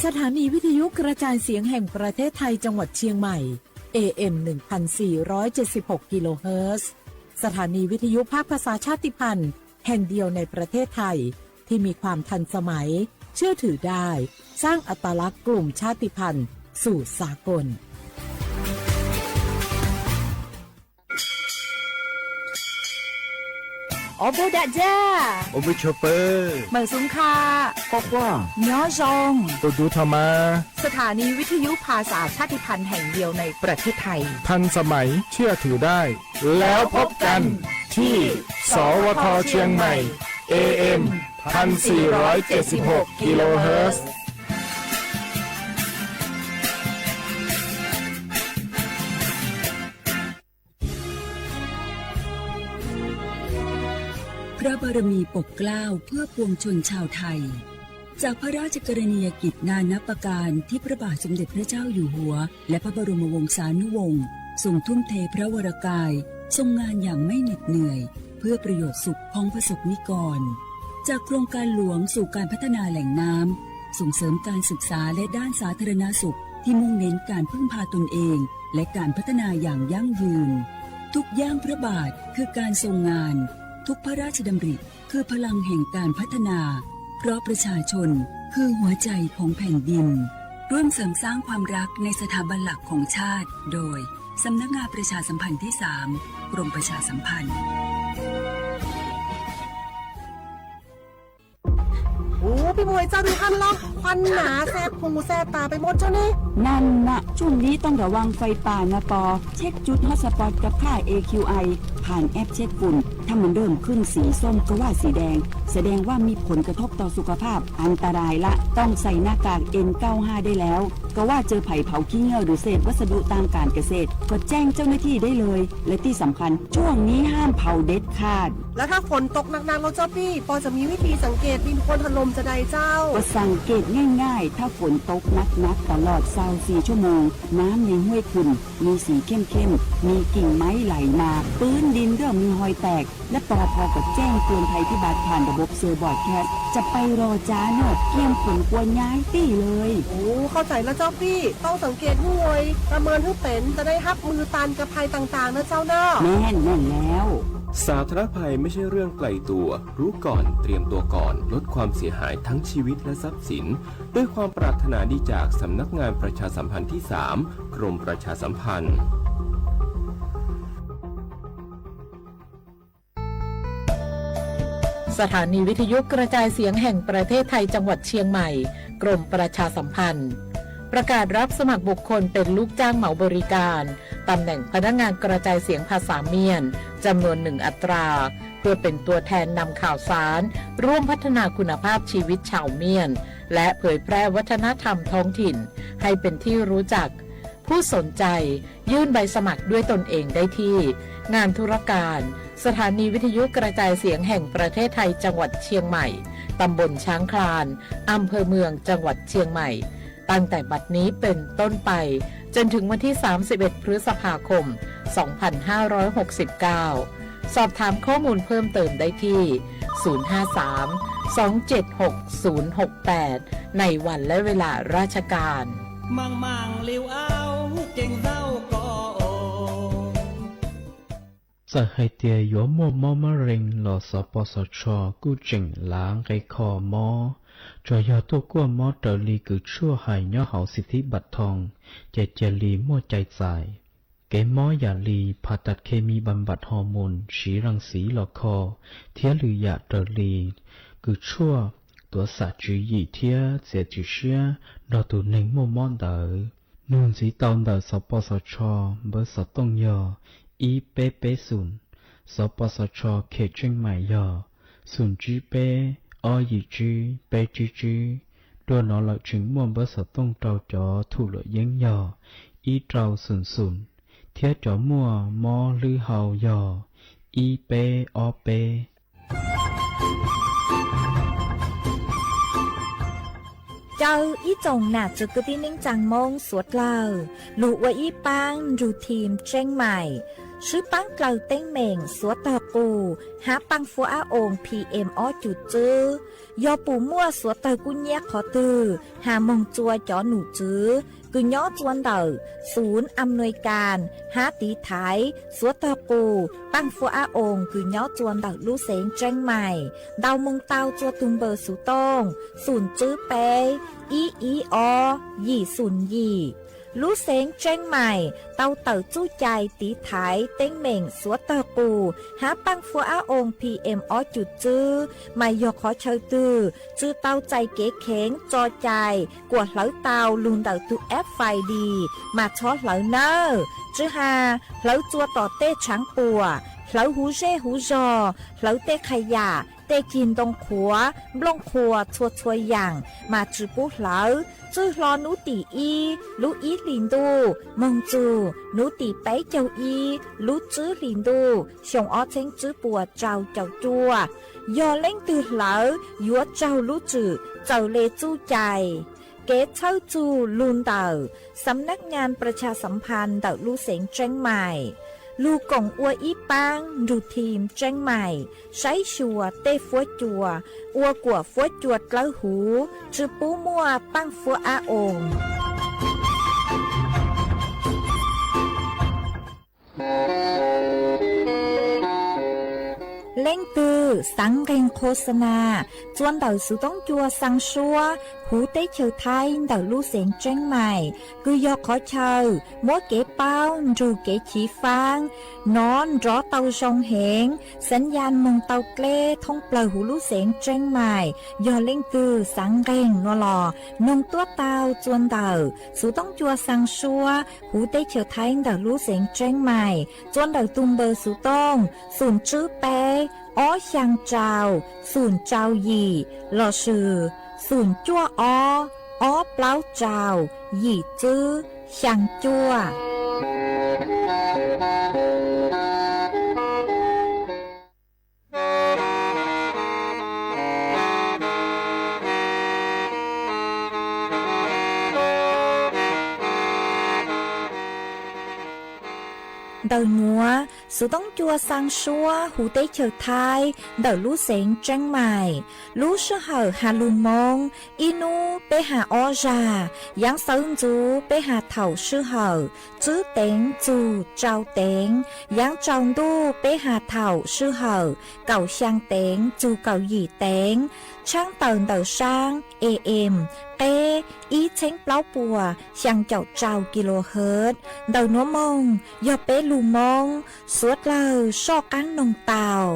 สถานีวิทยุกระจายเสียงแห่งประเทศไทยจังหวัดเชียงใหม่ เอ เอ็ม หนึ่งพันสี่ร้อยเจ็ดสิบหก กิโลเฮิรตซ์ สถานีวิทยุภาคภาษาชาติพันธุ์แห่งเดียวในประเทศไทย ที่มีความทันสมัย เชื่อถือได้ สร้างอัตลักษณ์กลุ่มชาติพันธุ์สู่สากล Ob peb dag zaj, ua peb tshua pawg, mawm xub kha, quaj quaj, nyob zoo, tus tus tho mas. สถานีวิทยุภาษาชาติพันธุ์แห่งเดียวในประเทศไทย ทันสมัย เชื่อถือได้ แล้วพบกันที่ สวท เชียงใหม่ เอ เอ็ม พันสี่ร้อยเจ็ดสิบหก กิโลเฮิรตซ์ พระบารมีปกเกล้าเพื่อปวงชนชาวไทย จากพระราชกรณียกิจนานับประการที่พระบาทสมเด็จพระเจ้าอยู่หัว และพระบรมวงศานุวงศ์ทรงทุ่มเทพระวรกาย ทรงงานอย่างไม่เหน็ดเหนื่อย เพื่อประโยชน์สุขของประสบนิกร จากโครงการหลวงสู่การพัฒนาแหล่งน้ำ ส่งเสริมการศึกษาและด้านสาธารณสุขที่มุ่งเน้นการพึ่งพาตนเอง และการพัฒนาอย่างยั่งยืน ทุกย่างพระบาทคือการทรงงาน ทุกพระราชดำริคือพลังแห่งการพัฒนา เพราะประชาชนคือหัวใจของแผ่นดิน ร่วมเสริมสร้างความรักในสถาบันหลักของชาติ โดย สำนักงานประชาสัมพันธ์ที่สาม กรมประชาสัมพันธ์ Ub, peb mus ua cas tus haj los khuam nas xes phoos xes tas peb mos tso ne. นั่นน่ะ ช่วงนี้ต้องระวังไฟป่านะปอ เช็คจุดฮอตสปอตกับค่า เอ คิว ไอ ผ่านแอปเช็คฝุ่น ถ้ามันเริ่มขึ้นสีส้มก็ว่าสีแดง แสดงว่ามีผลกระทบต่อสุขภาพ อันตรายละ ต้องใส่หน้ากาก เอ็น เก้าห้า ได้แล้ว ก็ว่าเจอไผ่เผาขี้เง่าหรือเศษวัสดุทางการเกษตร ก็แจ้งเจ้าหน้าที่ได้เลย และที่สำคัญ ช่วงนี้ห้ามเผาเด็ดขาด แล้วถ้าฝนตกหนักๆ แล้วเจ้าปี้ ปอจะมีวิธีสังเกตดินโคลนถล่มจะใดเจ้า ก็สังเกตง่ายๆ ถ้าฝนตกหนักๆ ตลอดซาวสี่ชั่วโมง น้ำในห้วยขุ่นมีสีเข้มๆ มีกิ่งไม้ไหลมา พื้นดินเริ่มมีฮอยแตก และปอพอก็แจ้งเตือนภัยพิบัติผ่านระบบเซอร์บรอดแคสต์ จะไปรอจ้าเนอะ เตรียมขนครัวย้ายตี้เลย โอ้ เข้าใจแล้วเจ้าปี้ ต้องสังเกตห้วย ประเมินให้เป็น จะได้ฮับมือต้านกับภัยต่างๆ นะเจ้าเนอะ แม่น แม่นแล้ว สาธารณภัยไม่ใช่เรื่องไกลตัว รู้ก่อน เตรียมตัวก่อน ลดความเสียหายทั้งชีวิตและทรัพย์สิน ด้วยความปรารถนาดีจากสำนักงานประชาสัมพันธ์ที่สาม กรมประชาสัมพันธ์ สถานีวิทยุกระจายเสียงแห่งประเทศไทยจังหวัดเชียงใหม่ กรมประชาสัมพันธ์ ประกาศรับสมัครบุคคลเป็นลูกจ้างเหมาบริการ ตำแหน่งพนักงานกระจายเสียงภาษาเมียน จำนวนหนึ่งอัตรา เพื่อเป็นตัวแทนนำข่าวสาร ร่วมพัฒนาคุณภาพชีวิตชาวเมียน และเผยแพร่วัฒนธรรมท้องถิ่น ให้เป็นที่รู้จัก ผู้สนใจยื่นใบสมัครด้วยตนเองได้ที่ งานธุรการ สถานีวิทยุกระจายเสียงแห่งประเทศไทยจังหวัดเชียงใหม่ ตำบลช้างคลาน อำเภอเมืองจังหวัดเชียงใหม่ ตั้งแต่บัดนี้เป็นต้นไป จนถึงวันที่ สามสิบเอ็ด พฤษภาคม สองพันห้าร้อยหกสิบเก้า สอบถามข้อมูลเพิ่มเติมได้ที่ ศูนย์ห้าสาม สองเจ็ดหก ศูนย์หกแปด ในวันและเวลาราชการ Maang maang liu au, keej zau ko o. Txawm hais tias yuav muaj mob mab rees los xov pos xov tsho kuj tseem lav nqe kho mob, tsuas yog tuaj kuaj mob raws li kws tshuaj hais nyob hauv xim thib npam thoo, ces cia li muaj cai txais. Kev mob yam li phas tas khes mis npam npam hos moos siv ras xiv los kho, thiab lwm yam raws li kws tshuaj tuav xam tswv yim thiab txiav txim siab nrog tus neeg muaj mob ntawd. Nug ntxiv tau ntawm xov pos xov tsho, npawb xov tooj yog ib peb peb xoom, xov pos xov tsho khes tseej maim yog xoom tsib peb ob yim tsib peb tsib tsib. Dua no lawm tseem muaj npawb xov tooj rau cov thum luam yeeb yog ib rau xoom xoom, thiab cov muaj mob hlwb hau yog ib peb ob peb. Caw ib tsoom nam txiv kwv tij neej tsaa Moob suav dlawg lug ua ib paab nrug team tseeb maim Swb paab dlaws teeb meem xuav tawg qus hab paaj fuab ab oos P M ob cum txwb. Yog pum muaj xuav tawg kub nyiab qhov twg has moog txua cov num tswv kws nyob txua ntawm xum am nuis kas hab tiv thaiv xuav tawg qus paaj fuab ab oos kws nyob txua ntawm lub xeev Tseeb Mais ntau moog tau txua tug npawb xuv tooj xum tswb peb ib ib ob yim xum yim. Lub xeev Tseeb Mais tau tawm txuj cai tiv thaiv teeb meem xuav tawg qus hab paaj fuab ab oos P M ob cum txwb, mas yog qhov chaw twg tsi tau txais kev kheev tso cai kuas hlawv tau lug ntawm tug F I D mas txhob hlawv nawb. Tsi has hlawv txua tom tej tshaav puam, hlawv huv zej huv zog, hlawv tej qha yam, tej cig ntoo qhuav, nplooj qhuas txhua txhua yaam mas tsi pub hlawv. Txwj hlo nub tim ib lub ib hlis ntuj moog txug nub tim peb caug ib lub tswb hlis ntuj xyoo ob txheeb tswb puas rau caum cuaj, yog leej twg hlawv yuav raug lub tswm txawm le txuj cai. Kev txhawb txug lug ntawm Xam Nab Nyas Pras Tshas Xam Phas ntawm lub xeev Tseeb Mais, lug koom ua ib paab nrug thim Tseeb Mais saib xyuas tej fuab cua, ua kuam fuab cua dlawb huv, tsi pub muaj paaj fuab ab oos. Leej twg xaav nqeeg qhua xa nas txua ntawm xuv toob cua xaa suab huv teb chaws Thaib ntawm lub xeev Tseeb Mais, kws yog qhov chaw muab kev paub nrug kev chiv faab nov nrov tau zoo heev, xav yas moog tau dleb thoob plawg huv lub xeev Tseeb Mais. Yog leej twg xaav nqeeg nua los noog tuab tau txua ntawm xuv toob cua xaa suab huv teb chaws Thaib ntawm lub xeev Tseeb Mais, txua ntawm tug npawb xuv tooj xum tswb peb ob xyaa rau xum rau yim lossis xum cuaj ob ob plaub rau yim tswb xyaa cuaj. Ntawm nuav, xuv toob cua xaa suab huv teb chaws Thaib ntawm lub xeev Tseeb Mais, lub sij hawm has lug Moob, ib nub peb has ob zag, yaav sawv ntxuv peb has thaum sij hawm tswb teev txug rau teev, yaav tsaus ntuj peb has thaum sij hawm kaum xyaa teev txug kaum yim teev, tshaab tawm ntawm saab A M qeb ib txheeb plaub puas xyaa caum rau kilohertz. Ntawm nuav moog yog peb lug Moob, suav dlawg soj qaab noog tau.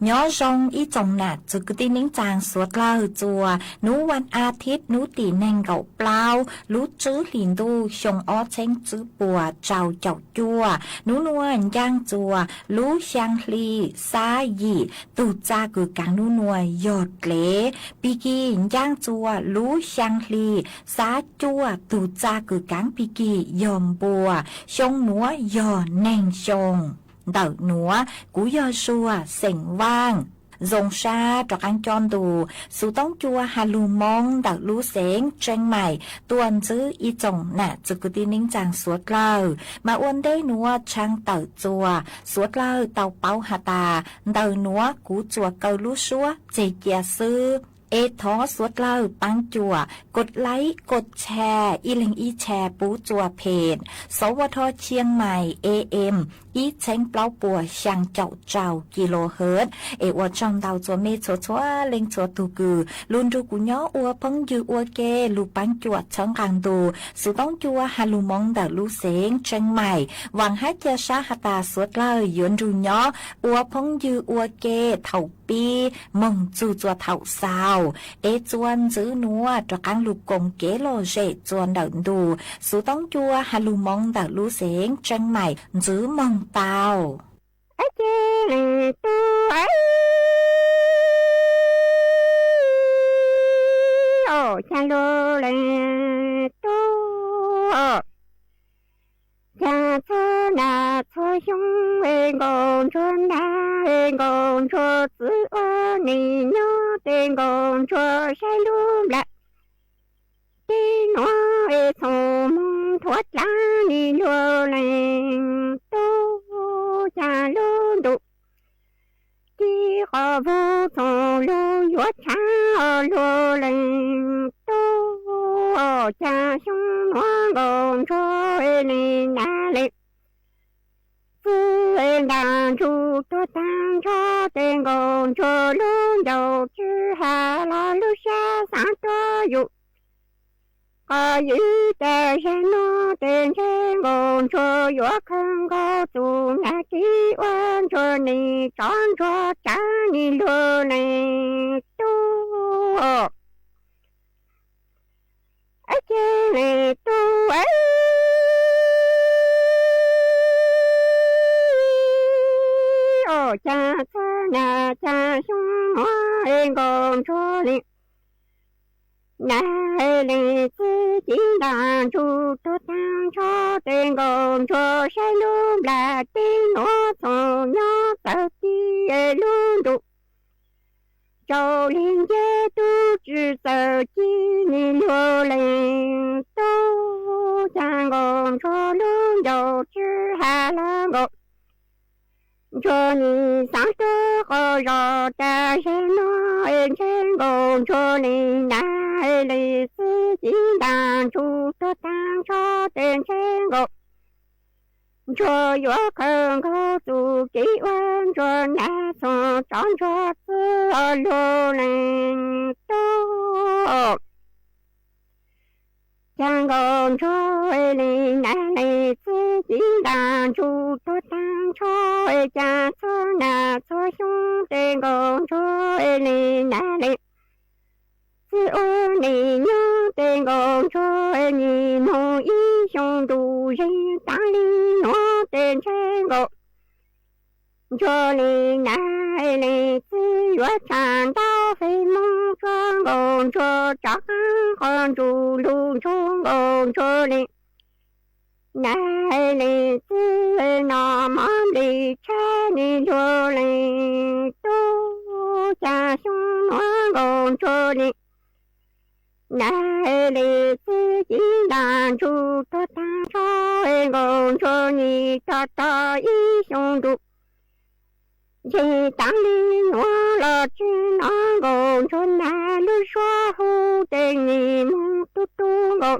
Nyob zoo ib tsoom nam txwv kwv tij neej tsaa suav dlawg txua, nub vas as thiv nub tim neeg nkaum plaub lub tswb hlis ntuj xyoo ob txheeb tswb puas rau caum cuaj, nub nuav ncaaj txua lub xyaa hli xab yim, tug txaj kws kaav nub nuav yog dlev, pig kig ncaaj txua lub xyaa hli xab cuaj, tug txaj kws kaav pig kig yog npua, xyoo nuav yog neeg xyoo. Ntawm nuav kuv yog Zuag xeem Vaaj. Zoo sab rov qaab coj ntu xuv toob cua has lug Moob ntawm lub xeev Tseeb Mais tuaj ntsib ib tsoom nam txwv kwv tij neej tsaa suav dlawg, mas ua ntej nuav tshaaj tawm txua suav dlawg tau paub has tas ntawm nuav kuv txuas kaw lub suab tseg cia xwb, es thov suav dlawg paab cuam kod laib kod tshare ib leeg ib tshare pub txua phem, sawv ua dho Chiang Mai A M ib txheeb plaub puas xyaa caum rau kilohertz. Es ua tsaug ntau txua mej txhua txhua leej txhua tug kws lug nrug kuv nyob ua phooj ywg ua ke, lug paab cuam txhawb nqaa ntu xuv toob cua has lug Moob ntawm lub xeev Tseeb Mais. Vaam hab ca sab has tas suav dlawg yuav nrug nyob ua phooj ywg ua ke thaum pib moog txug txua thaum xaus, es txua ntxiv nuav rov qaab lug koom kev lom zem txua ntawm ntu xuv toob cua has lug Moob ntawm lub xeev Tseeb Mais ntxiv moog tau. Ab ce leej tub, o, xyaa lug leej tub, o, xyaa txhab tas txhua xyoo, es nkauj ntsuag nag, es nkauj ntsuag txiv ua neej nyob, ces nkauj ntsuag saib lub nplaj teb nuav es txhoov moog thuav dlaav nim luag leej tub, caag lub ntuj ci qhov vug txhoov lug yuav tshaav luag leej tub, caag xyoo nuav nkauj ntsuag es neej nag le txwv ntaag ntsug tuag taag nrho, ces nkauj ntsuag lub ncauj tsi has los lub sab xaav tuab yug. Qhov ywj tas zag nuav ces ntshe nkauj ntsuag yuav khaws nkaus txuj nag kis ua ntsuag neej tsov ntsuag tsav nim luag leej tub, ces leej tub caag txhua nag caag xyoo nuav es nkauj ntsuag le nag leej txwv ci ntaag ntsug tuag taag nrho, ces nkauj ntsuag saib lub nplaj teb nuav txhoov nyob txawg ci lub ntuj tsaus le nce tub tsi txawg ci nim luag leej tub, caag nkauj ntsuag lub ncauj tsi has los nkauj ntsuag nim xaav tuab qhov zog tas zag nuav es ntshe nkauj ntsuag neej nag leej txwv ci ntaag ntsug tuag taag nrho, ces ntshe nkauj ntsuag yuav khaws nkaus txuj kev ua ntsuag nag txhoov tsov ntsuag txwv luag leej tub, caag nkauj ntsuag leej nag leej txwv ci ntaag ntsug tuag taag nrho, caag txhua nag txhua xyoo ces nkauj ntsuag leej nag leej txwv ua neej nyob, ces nkauj ntsuag nim moog ib xyoo ntuj zeeg taag le nuav, ces ntshe nkauj ntsuag leej nag leej txwv yuav tshaj ntau feem moog tsuag nkauj ntsuag tsov qaab qhov ntsug lug ntsuag nkauj ntsuag leej nag leej txwv noj mov nplej tshab nim luag leej tub, caag xyoo nuav nkauj ntsuag leej nag leej txwv ci ntaag ntsug tuag taag nrho, nkauj ntsuag nim tog tog ib xyoo ntuj zeeg taag le nuav los tsi nov nkauj ntsuag nag lub suab hu, ces nim moog tub tub nkauj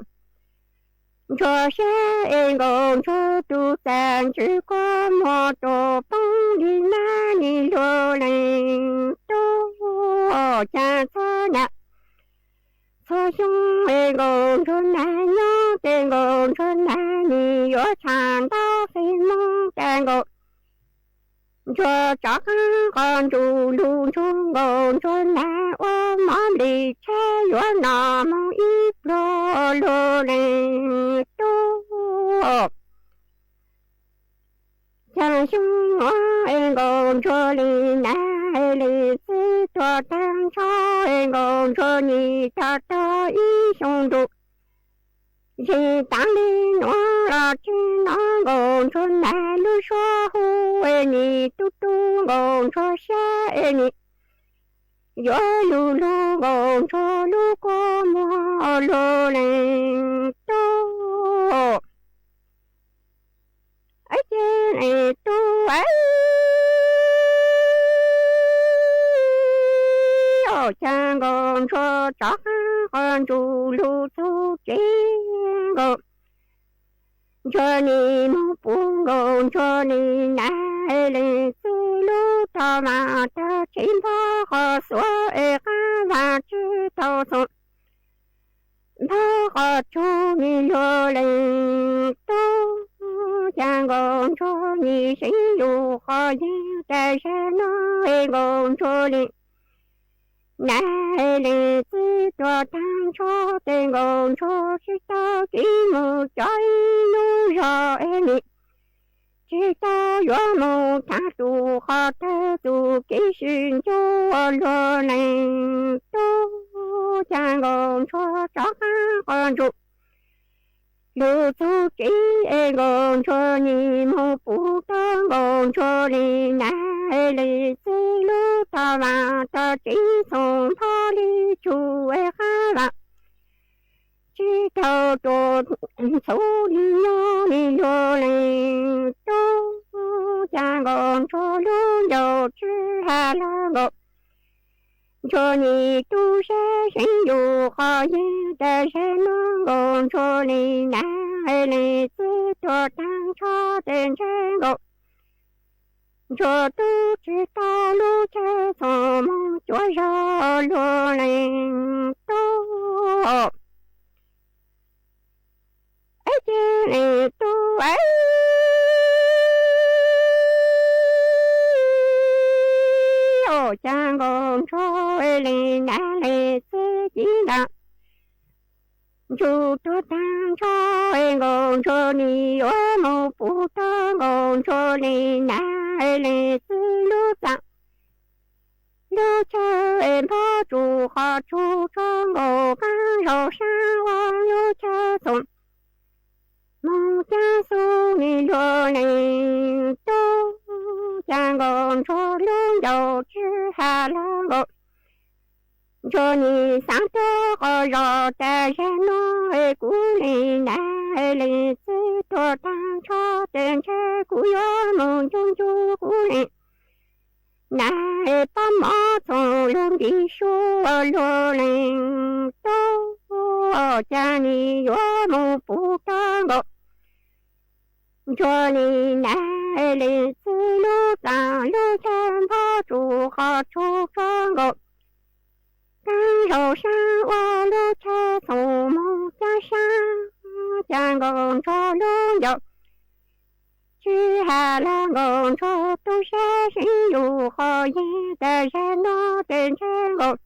ntsuag sab es nkauj ntsuag tug txaj ntswg kua muag rua poob le nag nim luag leej tub, caag txhua nag txhua xyoo es nkauj ntsuag nag nyob, ces nkauj ntsuag nag nim yuav tshaj ntau feem moog tas nkauj ntsuag tsov qaab qhov ntsug lug ntsuag nkauj ntsuag nag ua mov nplej tshab yuav noj moog ib pluag luag leej tub, caag xyoo nuav es nkauj ntsuag leej nag leej txwv tuag taag nrho, es nkauj ntsuag nim tog tog ib xyoo ntuj zeeg taag le nuav los tsi nov nkauj ntsuag nag lub suab hu, es nim tub tub nkauj ntsuag sab es nim yuav lug lug nkauj ntsuag lub kua muag luag leej tub, ces leej tub caag nkauj ntsuag tsov qaab qhov ntsug lug txug tsev nkauj ntsuag nim moog pum nkauj ntsuag leej nag leej txwv lub tog mas tog tsev npog qhov xuav es qaab vaaj tsi tau txoom npog qhov tsug nim luag leej tub, caag nkauj ntsuag nim seev lug qhov yeeg tas zag nuav es nkauj ntsuag leej nag leej txwv tuag taag nrho, ces nkauj ntsuag tsi tau kev moog cov ib lub zog es nim tsi tau yuav moog thaab tug qhov tawg tug kev sib ncuj luag leej tub, caag nkauj ntsuag tsov qaab qhov ntsug lug txug tsev es Nkauj Ntsuag nim moog puv rua Nkauj Ntsuag le nam le txiv lub tog vaam tog tsev txoom npog le tsuj qaab vaam, tsi taug rua txhua le nyob le luag le tub, ca Nkauj Ntsuag lub ncauj tsi has lug Nkauj Ntsuag nim tub sab seev yug qhov yeej tas zag nuav Nkauj Ntsuag le nam le txiv tuaj taag nrho tes ntshe Nkauj Ntsuag tub tsi tau lub chaw txoom moog cuav zog luag le tub, es ca le tub, ca Nkauj Ntsuag le nam le txiv ci ntaag ntsug tuag taag nrho, Nkauj Ntsuag nim yuav moog puv rua Nkauj Ntsuag le nam le txiv lub txaj lub chaw es npog tsuj qhov tsug rua Nkauj Kaab Zaug saab ua lub chaw txoom moog caab xub le luag le tub, ca Nkauj Ntsuag lub ncauj tsi has lug Nkauj Ntsuag nim xaav tuab quas zog tas zag nuav es kuv le nam le txiv tuaj taag nrho tes ntshe kuv yuav moog ncu ncu kuv le nam es pab mov txoom lug ntim sua luag le tub, ca nim yuav moog puv rua Nkauj Ntsuag le nam le txiv lub txaj lub chaw npog tsuj qhov tsug rua Nkauj Kaab Zaug saab ua lub chaw txoom moog caab sab, ca Nkauj Ntsuag lub ncauj tsi has lug Nkauj Ntsuag tub sab seev yug qhov yeej tas zag nuav tes ntshe Nkauj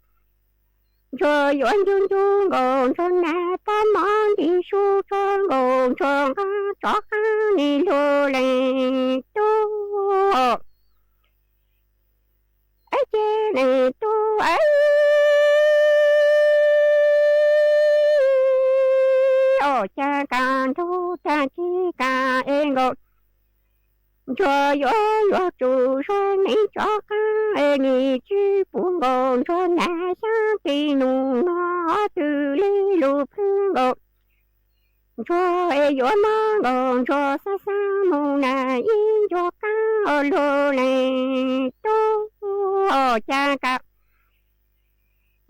Ntsuag yuav ncu ncu Nkauj Ntsuag nam pab mov ntim sua rua Nkauj Ntsuag nqaa tsov qaab le luag le tub, es ca le tub, es ca kag nrug taag kis kag es Nkauj Ntsuag yuav yuav tsum suav neev tsov qaab es nim tsi puv Nkauj Ntsuag nam xyaab tes num nuav hov twg le lug plhws Nkauj Ntsuag es yuav mob Nkauj Ntsuag xaav xaav moog nam ib ncua qaab ua luag le tub, ca kag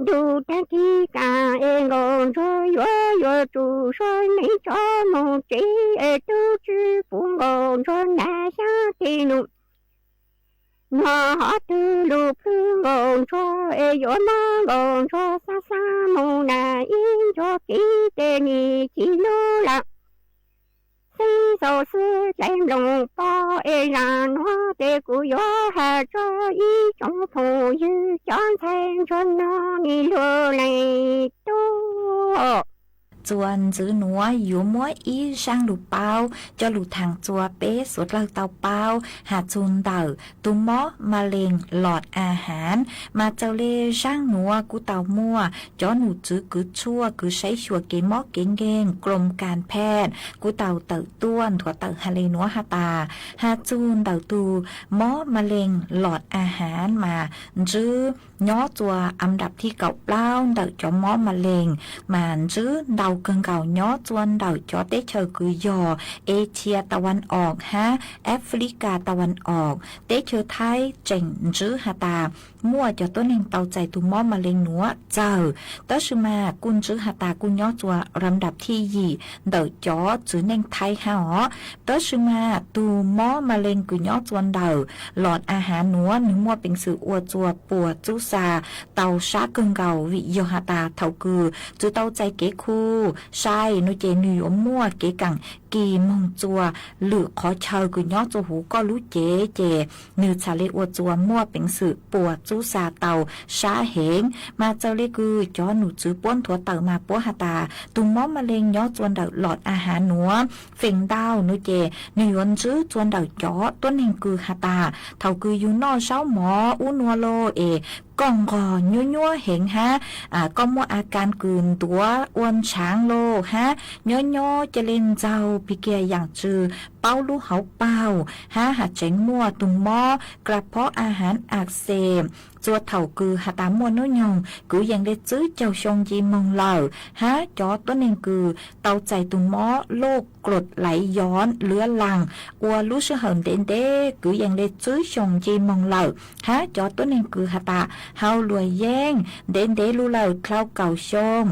nrug taag kis kag es Nkauj Ntsuag yuav yuav tsum suav neev tsov moog tsev es tub tsi puv Nkauj Ntsuag nam xyaab tes num nuav hov twg lug plhws Nkauj Ntsuag es yuav mob Nkauj Ntsuag xaav xaav moog nam ib ncua kev tes nim ci lug lawm. Xib xaus xwb dlej nplooj pob es zaaj nuav tes kuv yuav has rua ib tsoom phooj ywg cov ntxhais ntsuag nuav le luag le tub. Txuas ntxiv nuav yuav muab ib zaaj lug paub coj lug thaam txua peb suav dlawg tau paub has txug ntawm tug mob ma lees lom a haav. Mas txawm le zaaj nuav kuj tau muaj cov num tswv kws tshuaj kws saib xyuas kev mob kev nkeeg krom kas phej kuj tau tawm tuaj nthuav tawm has le nuav has tas, has txug ntawm tug mob ma lees lom a haav mas ntswb nyob txuas am dam thib kaum plaub ntawm cov mob ma lees, mas ntswb ntau kawg nkaus nyob txuas ntawm cov teb chaws kws yog Asia Tavan Oom hab Africa Tavan Oom. Teb chaws Thaib tseem ntswb has tas muaj cov tuab neeg tau txais tug mob ma lees nuav txawg, tab sis mas kuj ntswb has tas kuj nyob txuas ram dam thib yim ntawm cov txwv neej Thaib hab os. Tab sis mas tug mob ma lees kws nyob txuas ntawm lom a haav nuav nwg muaj peev xwm ua txuas puas txub xa tau sab kawg nkaus vim yog has tas thaum kws tsi tau txais kev khu sai nuav ces nwg yuav muaj kev kaam kis moog txuas lwm qhov chaw kws nyob txuas huv koj lub cev ces nwg txhad le ua txuas muaj peev xwm puas txub xa tau sab heev. Mas txawm le kws cov num tswv puab nthuav tawm mas puab has tas tug mob ma lees nyob txuas ntawm lom a haav nuav feem ntau nuav ces nwg yuav ntswb txuas ntawm cov tuab neeg kws has tas thaum kws yug noj zaub mov ub nuav lauj es koj nqos nyuab nyuab heev hab, koj muaj a kas kws ntuav ua ntshaav lauj hab, nyob nyob ca le ntxaug pig kiag yaam tsw paub lub hauv paug hab has tseev muaj tug mob kla phob a haav a xes. Txua thaum kws has tas muaj nub nyoog kwv yees le tswb caug xyoo nci moog lawm hab cov tuab neeg kws tau txais tug mob loj klod laiv yoov luav laas ua lub sij hawm ntev ntev kwv yees le tswb xyoo nci moog lawm hab cov tuab neeg kws has tas hau luam yeeb ntev ntev lug lawm dlhau kaum xyoo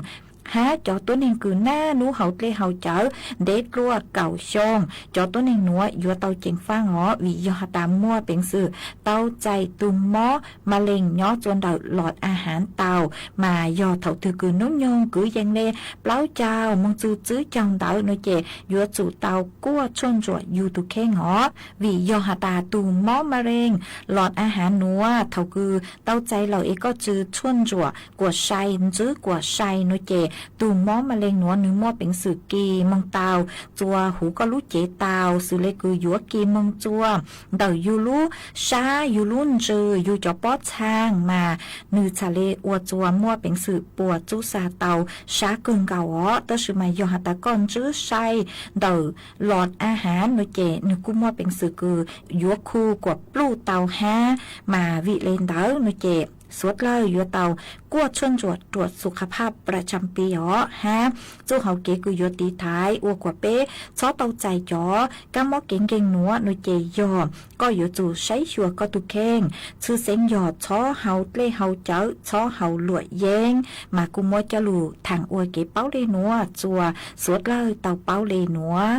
hab cov tuab neeg kws naj nub hauv dlej hauv cawv ntev dlua kaum xyoo, cov tuab neeg nuav yuav tau ceev faaj os, vim yog has tas muaj peev xwm tau txais tug mob ma lees nyob txua ntawm los a haav tau, mas yog thaum twg kws nub nyoog kwv yees le plaub caug moog txug tswb caug ntawd no ces yuav tsum tau kuaj tshuaj ntsuam yug tug kheej os, vim yog has tas tug mob ma lees los a haav nuav thaum kws tau txais lawm es koj tsw tshuaj ntsuam kuam sai ntswb kuam sai no ces tug mob ma lees nuav nwg muaj peev xwm kis moog tau txua huv koj lub cev tau, xws le kws yuav kis moog txua ntawm yug lub sab yug lub ntsws yug cov pob txhaa mas nwg txhaj le ua txua muaj peev xwm puas txub xa tau sab kawg nkaus os. Tab sis mas yog has tas koj ntswb sai ntawm los a haav no ces nwg kuj muaj peev xwm kws yuav khu kuam pluj tau hab, mas vim le ntawd no ces suav dlawg yuav tau kuaj tshuaj ntsuam ruam xu kha phaj pram tsam pis os hab txuj hauv kev kws yuav tiv thaiv ua kuas peb txhob tau txais cov kab mob kev nkeeg nuav no ces yog koj yuav tsum saib xyuas koj tug kheej, tshwj xeeb yog txhob hau dlej hau cawv txhob hau luam yeeb, mas kuj muab coj lug thaam ua kev paub le nuav txua suav dlawg tau paub le nuav.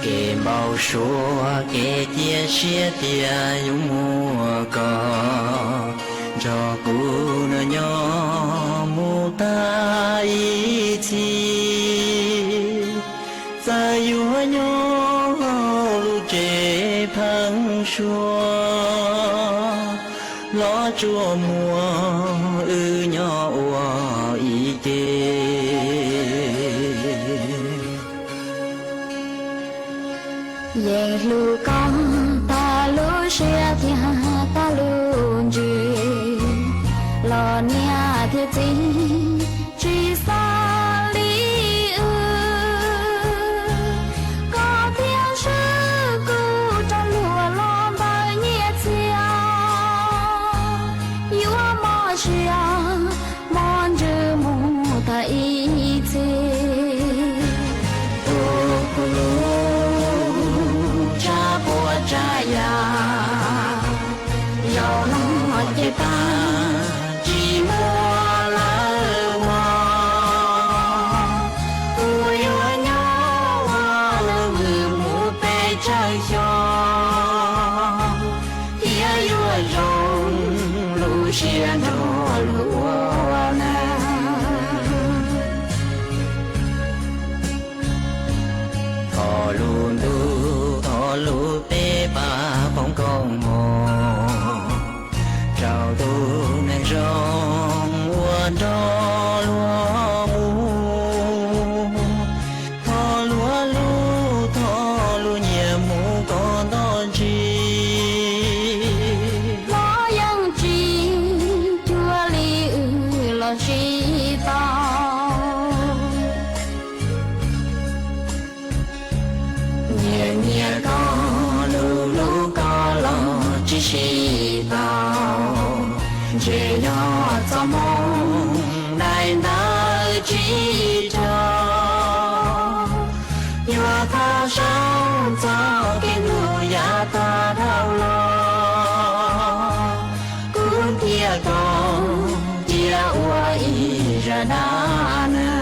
Kev npau suav kev cia siab tias yuav muaj koj nrog kuv nyob mus tag ib txhis. Txawm yuav nyob lub tsev pheeb suab los tsuas muaj wb nyob ua ib ke. Yeej hlub koj tag lub siab thiab tag lub ntsws, los niam thiab txiv tsis xav li wb. Koj thiaj swb kuv rov luag los ntawm nyiaj txiag, yuav mob siab mob ntsws mus tag ib txhis. Tu kuv lub tshav puam tshav yam, zaum no ces tag tsis muaj lawm mog. Kuv yuav nyob ua lwj mus pes tsawg xyoo, thiab yuav zoo lub siab nrog luag ua neej. Thov lub ntuj thov lub teb pab poob koob hmoov rau tus neeg zoo uas nrog luag mus. Thov luag lub thov lub nyiaj mus kom nto ntsis, los yeej tsis cuag li wb los tsis tau. Nyiam nyiam koj, hlub hlub koj los tsis sib tau, ntshe yog txoj hmoo daim ntawv tsis raug. Yuav thov zoo txoj kev hlub yav tag dhau los, kuv thiab koj cia ua ib zaj dab neeg.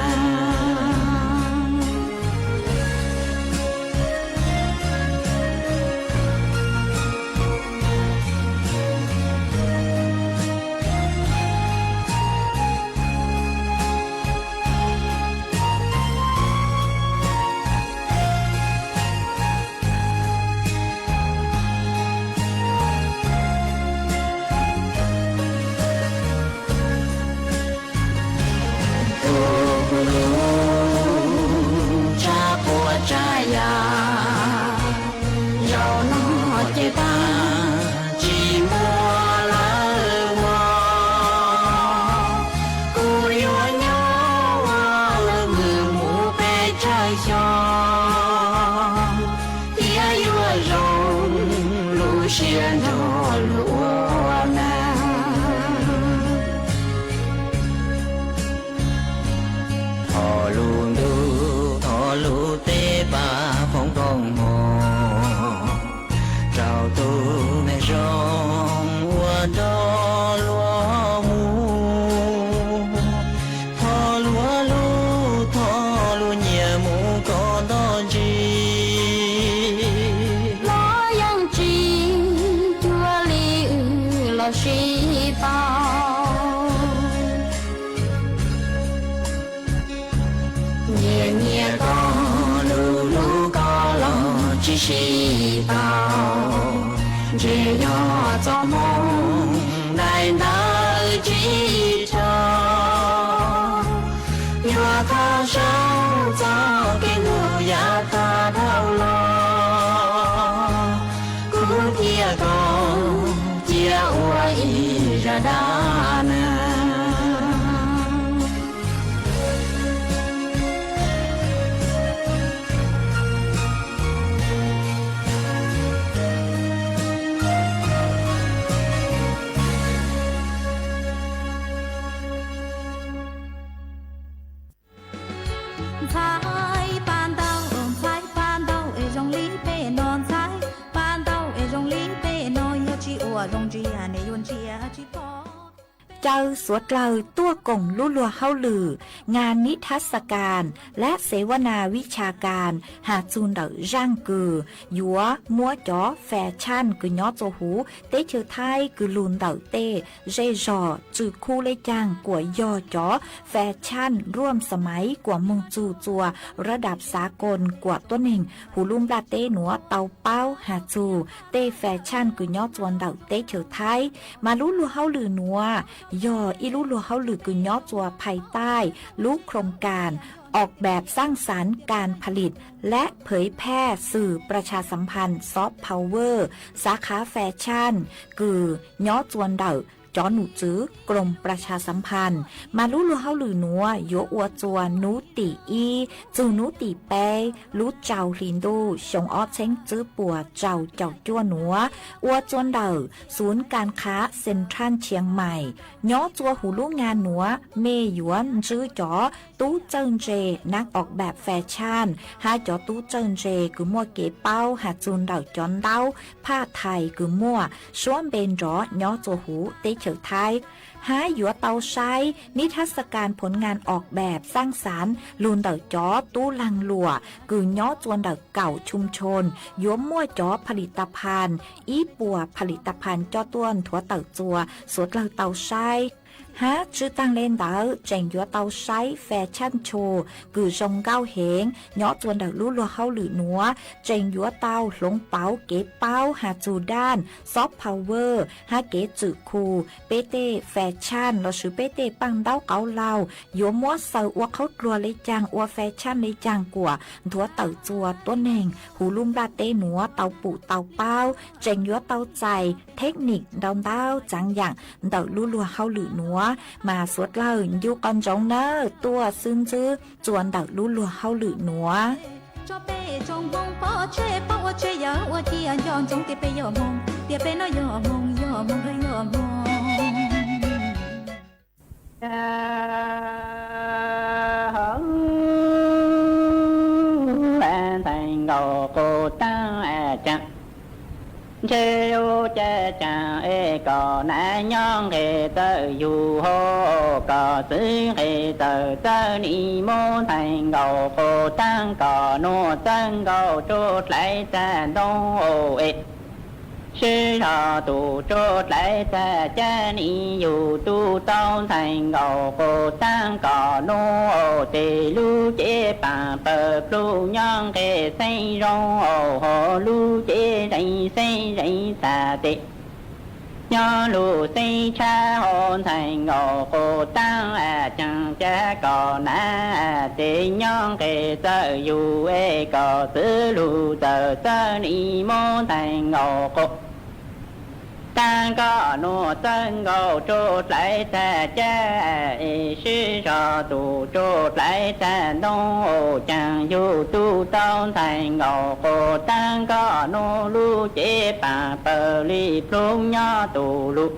sia nrog luag ua na. Thov lub ntuj thov lub teb pab foom koob hmoov rau tus neeg zoo uas nrog luag mus. Thov luag lub, thov luag nyias mus kom ntog ntsis los yeej tsis cuag li wb los sib pauj. Nyias nyias koj lub, lub koj los tsis sib pauj. Ntshe yog txoj hmoo daim ntawv tsis tshua, yuav thov zaum txoj kev hlub yav tag dhau los, kuv thiab koj cia ua ib zaj dab neeg. Ntxhais pab ntau, ntxhais pab ntau es zoo li peb no, ntxhais pab ntau es zoo li peb no, yog tsis ua zoo ntsia nej yuav ntsia tsis pom. Caw suav dlawg tuaj koom lub luag hauj lwm งานนิทรรศการ และเสวนาวิชาการ has txug ntawm zaj kws yuav muab cov fais tshaj kws nyob txua huv teb chaws Thaib kws lug ntawm tej zej zog, tswm khu le caag kuas yog cov fais tshaj ruam xas maiv kuas moog txug txua rab dam xav koos kuas tuab neeg huv lub nplaj teb nuav tau paub has txug tej fais tshaj kws nyob txua ntawm teb chaws Thaib. Mas lub luag hauj lwm nuav yog ib lub luag hauj lwm kws nyob txua phais taij lub โครงการออกแบบสร้างสรรค์การผลิต และเผยแพร่สื่อประชาสัมพันธ์ soft power สาขาแฟชั่น kws nyob txua ntawm cov num tswv กรมประชาสัมพันธ์. Mas lub luag hauj lwm nuav yuav ua txua nub tim ib txug nub tim peb lub rau hli ntuj xyoo ob txheeb tswb puas rau caum cuaj nuav, ua txua ntawm ศูนย์การค้าเซ็นทรัลเชียงใหม่. Nyob txua huv lub งาน nuav mej yuav ntsib cov tub txawj ntse นักออกแบบแฟชั่น hab cov tub txawj ntse kws muaj kev paub has txug ntawm cov ntaub phaj thais kws muaj suab npe nrov nyob txua huv teb chaws Thaib, hab yuav tau saib นิทรรศการผลงานออกแบบสร้างสรรค์ lug ntawm cov tub laag luam kws nyob txua ntawm เก้าชุมชน yuav muaj cov ผลิตภัณฑ์ ib puas ผลิตภัณฑ์ coj tuaj nthuav tawm txua suav dlawg tau saib. Hab tswj taag le ntawd tseem yuav tau saib fais tshaj tsho kws zoo nkauj heev nyob txua ntawm lub luag hauj lwm nuav, tseem yuav tau hloov pauv kev paub has txug daj soft power hab kev tswm khu peb tej fais tshaj lossis peb tej paaj ntaub qauv laug yuav muab xaws ua qhaub dluag le caag, ua fais tshaj le caag kuas nthuav tawm txua tuab neeg huv lub nplaj teb nuav tau pum tau paub. Tseem yuav tau txais thej nim ntau ntau txaav yaam ntawm lub luag hauj lwm nuav, mas suav dlawg ncu qhov ntsoov nawb tuaj xwb ntsib txua ntawm lub luag hauj lwm nuav. Tso peb tsoom Hmoob pov tseg pab ua tshwj yawm ua cia nco ntsoov tias peb yog Hmoob, tias peb no yog Hmoob, yog Hmoob, yog Hmoob. Ntxhais Nkaus Qus Taab Caag, ntshe lub caij caag es kom nav nyob nqes txawj yug hab kom txwv nqes txawj txawj nim muab Ntxhais Nkaus Qus Taab kom nuav txawj nkaus tsuj dlaiv txag ntoo es sib zog tus tsuj dlaiv txag caj nim yug tub tau Ntxhais Nkaus Qus Taab kom nuav ces lub cev paam pawg pluj nyob nqes xeeb zoo hab lub cev zeeg xeeb zeeg txag tes nyob lub xeeb tshab hab Ntxhais Nkaus Qus Taab Caag ca kom nav tes nyob nqes txawj yug es kom txwv lug txawj txawj nim muab Ntxhais Nkaus Qus Taab koj nuav txawj nkaus rua dlaiv tag caj, es sib zog tus rua dlaiv tag ntoo, caag yug tub tau ntxhais nkaus quas taab koj nuav lub cev paam pawg li plub nyob tus lug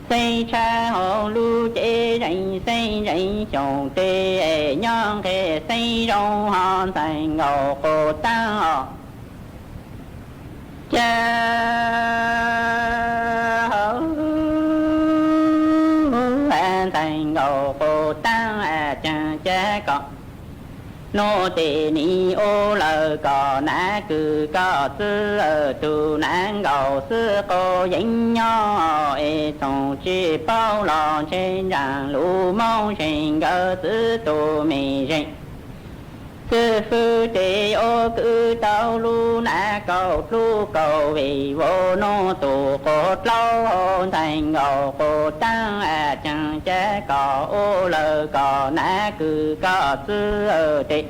xeeb tshab hauv lub cev zeeg xeeb zeeg xyoos teg, nyob nqeg xeeb zoo ho ntxhais nkaus quas taab os. Ca hauv ntxhais nkaus quas taab caag ca koj nuav tes nim ua lawm kom nav kws koj txwv, tug nav nkaus xwb quas yeeb nyob, es txoov tsis paub los ntshe ntsaam lug moog zeeg nkawd txwv tus mej zeeg. Xib fwb tes ua kwv tau lub nav kaum dlub kaum vij, vauv nuav tus quas dlauv hauv ntxhais nkaus quas taab caag ca koj ua lawm kom nav kws koj txwv tes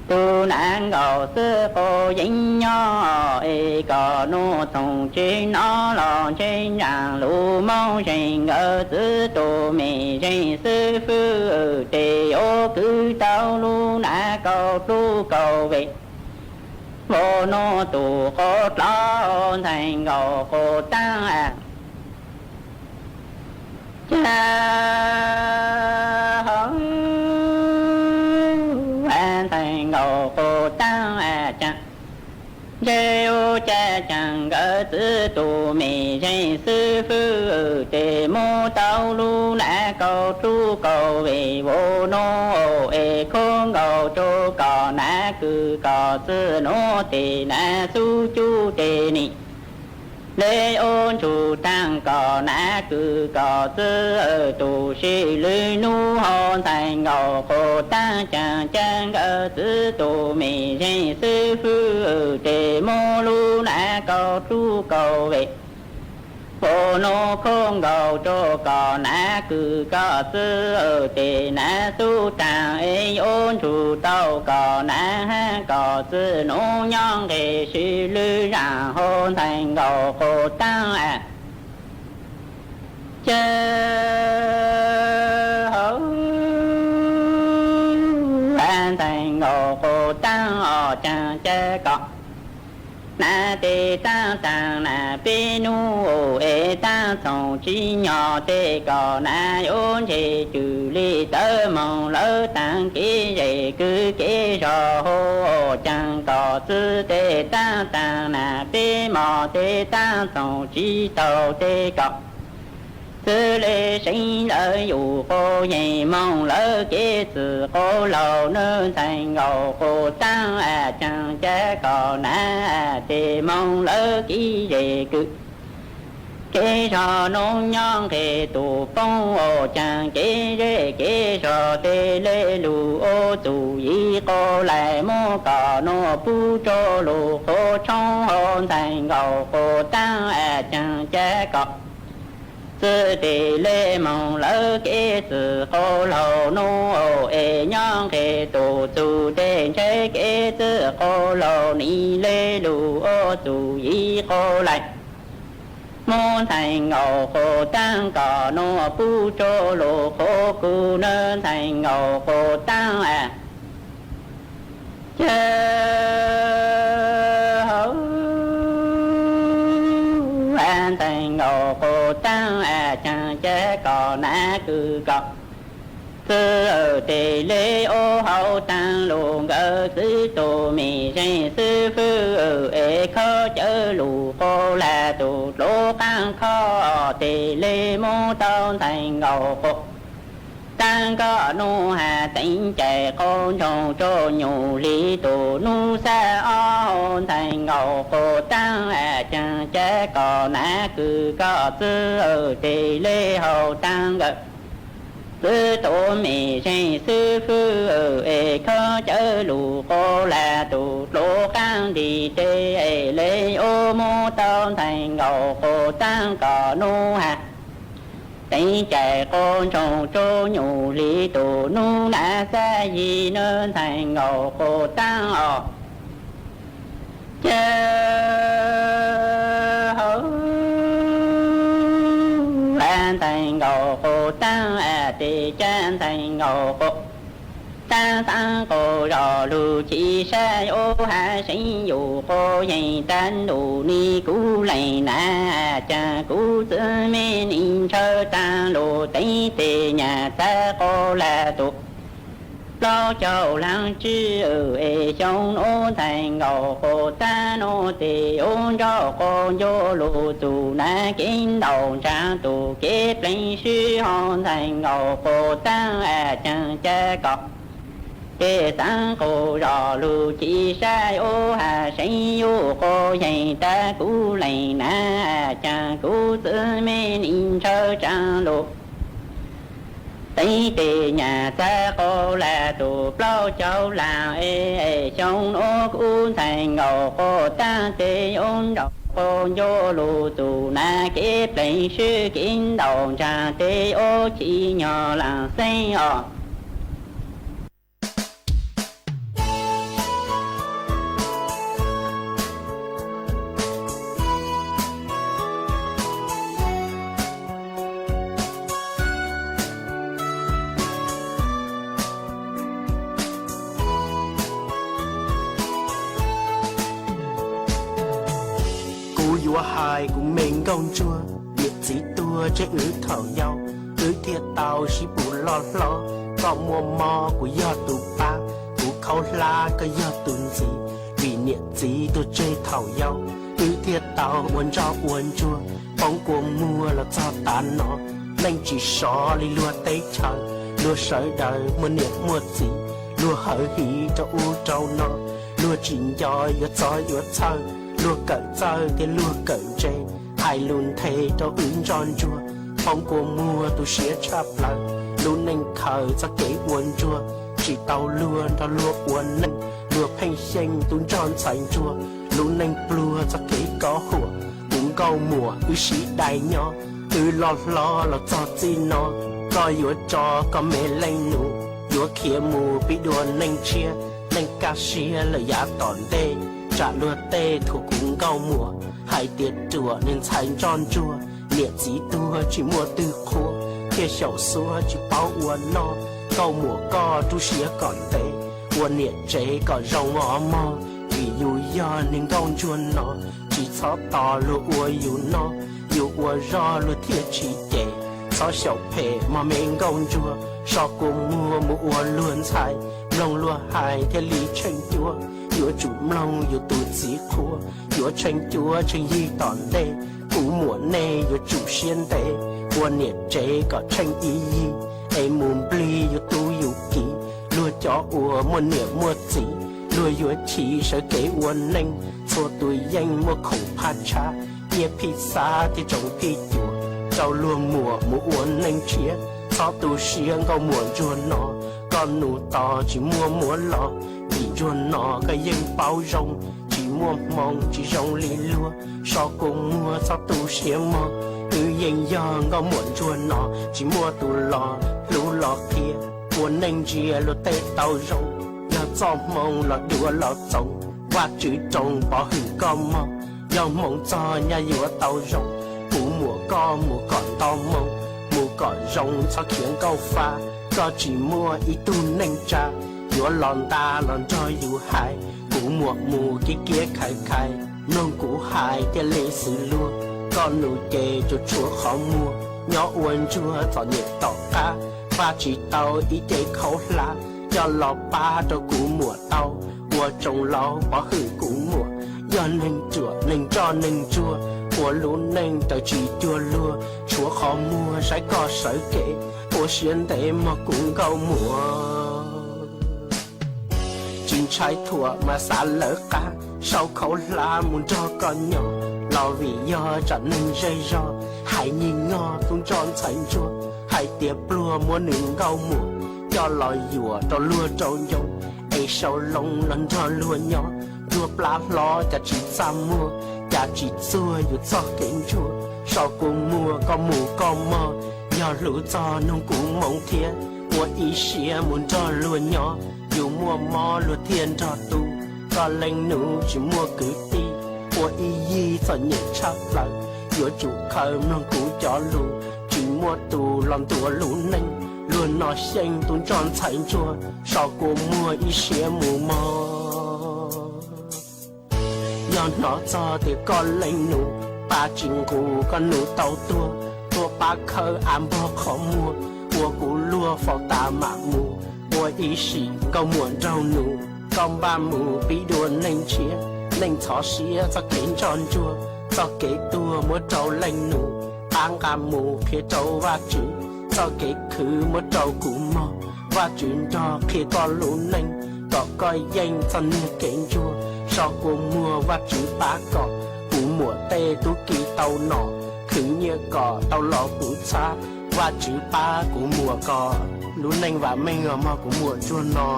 tug nav nkaus xwb quas yeeb nyob, es koj nuav txoov tsis nov los ntshe ntsaam lug moog zeeg nkawd txwv tus mej zeeg. Xib fwb tes ua kwv tau lub nav kaum dlub kaum vij, vauv nuav tus quas dlauv ntxhais nkaus quas taab ca hauv ntxhais nkaus quas taab caag ntshe ua ca caag nkawd txwv tus mej zeeg. Xib fwb tes muab tau lub nav kaum dlub kaum vij, vauv nuav es khuv nkaus rua kom nav kws koj txwv nuav tes nav xub cub tes nim le ua ntsuj taag kom nav kws koj txwv tus sij lwg nub hauv ntxhais nkaus quas taab caag ca nkawd txwv tus mej zeeg. Xib fwb tes muab lub nav kaum dlub kaum vij, vauv nuav khuv nkaus rua kom nav kws koj txwv tes nav xub taag es ua ntsuj tau kom nav hab koj txwv nuav nyob nqeg sij lwg zaam hauv ntxhais nkaus quas taab ca hauv ntxhais nkaus quas taab os caag ca koj. Nav tes taab taag nav peb nub es taab txoov tsis nyog tes kom nav yuav ntseg cwm li tawv moog lawv taag kev zes kwv kev zog hauv caag koj txwv tes taab taag nav peb mos tes taab txoov tsis tau tes kom txwv le seev lawv yug quas yeej moog lawv kev txwv quas laug nub ntxhais nkaus quas taab caag ca koj nav tes moog lawv kev zes kwv kev zog nub nyob nqeg tus poob os caag kev zes kev zog tes le lug ua txuj yim quas laim muab koj nuav pub rua lug quas tshoob hauv ntxhais nkaus quas taab caag ca koj txwv tes le moog lawv kev txwv quas laug nub es nyob nqeg tus txug tes ntshe kev txwv quas laug nim le lug ua txuj yim quas laim muab ntxhais nkaus quas taab koj nuav pub rua lug quas kuv nub ntxhais nkaus quas taab ca hauv ntxhais nkaus quas taab caag ca koj nav kws koj txwv tes le ua hauv taag lug nkawd txwv tus mej zeeg. Xib fwb es khaub cawv lug quas lag tus dluav qaab khob tes le muab tau ntxhais nkaus quas taab koj nub has teev cai quas ntsoog rua nyuj hli tus nub xab ob ntxhais nkaus quas taab caag ca koj nav kws koj txwv tes le hauv taag nkawd txwv tus mej zeeg. Xib fwb es khaub cawv lug quas lag tus dluav qaab nti tes le ua muab tau ntxhais nkaus quas taab koj nub has teev cai quas ntsoog rua nyuj hli tus nub nav xab yig nub ntxhais nkaus quas taab os ca hauv ntxhais nkaus quas tag, xav qaug zog lug chim saib ub, hav seev yus quas yeej tag ntuj ni kuv leej nav, caag kuv txwv me nim ntshaw taag lug, teev tes nyam txav qaug lug tus plaub caug laag tswb, es xyoo nuav ntxhais nkaus quas tag nuav tes yuav ntsoj quas ncu lug txug nav, kev ntaus ntshav tug kev pleev swb ho ntxhais nkaus quas tag, caag ca kom ces xav qaug zog lug chim saib ub, hav seev yus quas yeej tag kuv leej nav, caag kuv txwv me nim ntshaw taag lug, teev tes nyam txav qaug lug tus plaub caug laag, es xyoo nuav kuv ntxhais nkaus quas tag tes yuav ntsoj quas ncu lug txug nav, kev pleev swb kev ntaus ntshav tes yuav chim nyog laam xeeb os. Kuv yuav hais kuv me nkauj ntsuag, niam txiv tuag tseg wb thaum yau, wb thiaj tau sib pum loj hlob. Koj muaj mob kuv yog tus pab, kuv khaub hlab koj yog tus ntxiv, vim niam txiv tuag tseg thaum yau, wb thiaj tau ua ntsoj ua ntsuag, poob kua muag los txog tav no. Neej tsis sov li luag teb chaws, luag sawv daws muaj niam muaj txiv, luag hawv hiv rau ub rau no, luag tsis nco yuav txov yuav txhawj, luag kawm txawj thiab luag kawm ntse, hais lus nthe rau wb ntsoj ntsuag, poob kua muag tu siab tshaj plaws. Lub neej khaws txoj kev ua ntsuag, tsis tau luag nrog luag ua neej, luag pheej xyeej tub ntsoj ntxhais ntsuag, lub neej pluag txoj kev kov huam, kuv nkauj muam wb sib dai nyob, wb loj hlob los txog txij no, koj yuav tso koj me leej nus, yuav khiav mus pib dua neej tshiab, neej kaj siab lawm yav tom ntej, tsam luag tej thuam kuv nkauj muam, hais tias ruam niag ntxhais ntsoj ntsuag, niam txiv tuag tsis muaj twg qhuas, thiaj xyaum xuab tsis paub ua noj. Nkauj muam koj rub siab kom ntev, ua niam tsev kom zoo os mog, vim yus yog niag nkauj ntsuag no, tsis txhob tos luag ua yus noj, yus ua zog luag thiaj tsis cem. Txhob xyaum phem mog me nkauj ntsuag, so kua muag mus ua luag ntxhais, mloog luag hais thiaj li tsheej cuab, yuav tsum mloog yus tus txiv qhuas, yuav tsheej cuab tsheej yig tom ntej, kuv muam nej yuav tsum siab ntev, ua niam tsev kom tsheej ib yig, es mus nplig yus tub yus kiv. Luag cov uas muaj niam muaj txiv, luag yuav chim sawv kev ua neej, txhua tus yeej muaj khoom phaj tshab, nyiaj phij xab thiab tsoos phij cuam, rau luag muam mus ua neej tshiab. Txhob tu siab nkauj muam ntsuag no, koj nus tos tsis muaj muab los, vim ntsuag no koj yeej paub zoo, tsis muaj hmoo tsis zoo li luag. So kua muag txhob tu siab mog, wb yeej yog nkauj muam ntsuag no, tsis muaj tus los hlub los qhia, ua neej ntsia luag tej tau zoo, yog txoj hmoo los dua los txoos, Vajtswv roos pov hwm koj mog, yog hmoov txog nyaj yuav tau zoo. Kuv muam koj mus kom nto moo, mus kom zoo txhob khiav nkauj fa, koj tsis muaj ib tug neej tsa, yuav los nta los nrog yus hais. Kuv muam mus kiab kiab khais khais, mloog kuv hais thiaj li xws luag, koj nus ces tsuas tshuav qhov muag, nyob ua ntsuag txom nyem tom qab, faj tsis tau ib ce khaub hlab, coj los pab rau kuv muam tau, ua tsoom laus pov hwm kuv muam, yog neeg ruam neeg nroj neeg ntsuag, ua lub neej raws tsis cuag luag, tshuav qhov muag saib koj sawv kev, ua siab ntev mog kuv nkauj muam. Tsis ntshai thuam mas xav lawv qab, sau khaub hlab mus nrog koj nyob, los vim yog tsam neeg zej zog, hais nyig nyog tub ntsoj ntxhais ntsuag, hais tias pluag muab nws nkauj muam, coj los yuam rau luag rau ncoo, es sau loo los nrog luag nyob, ntsuag plab hlob cas tsis txaj muag, cas tsis txuag yus txoj kev ntsuag, sau kua muag koj mus koj mog, yog hlub txog nug kuv moo thiab, ua ib siab mus nrog luag nyob, yus muaj mob luag thiaj nrog tu, koj leej nus tsis muaj kwv tij, ua ib yig txom nyem tshaj plaws, yuav tsum khaws mloog kuv cov lus, tsis muaj tus los ntuas lub neej, Noj xyeej tus ntsoj ntxhais ntsuag, so kua muag ib siab mus mog. Yog hnov txog tias koj leej nus, pab tsis nqus koj nus tau tuag, tuaj pab khawb av npog qhov muag, ua kuv luag faus tas mam mus, ua ib sim nkauj muam nraug nus, koj npaj mus pib dua neej ntshiab, neej ntxhov siab txoj kev ntsoj ntsuag, txoj kev tuag muab rau leej nus, pab nqa mus qhia rau Vajtswv, txoj kev khwv muab rau kuv mog, Vajtswv nrog qhia koj lub neej, kom koj yeej txoj niag kev ntsuag, so kua muag Vajtswv pab kom kuv muam tej tub ki tau nom, khwv nyiaj kom tau los puv txhab, Vajtswv pab kuv muam kom lub neej vam meej os mog kuv muam ntsuag no.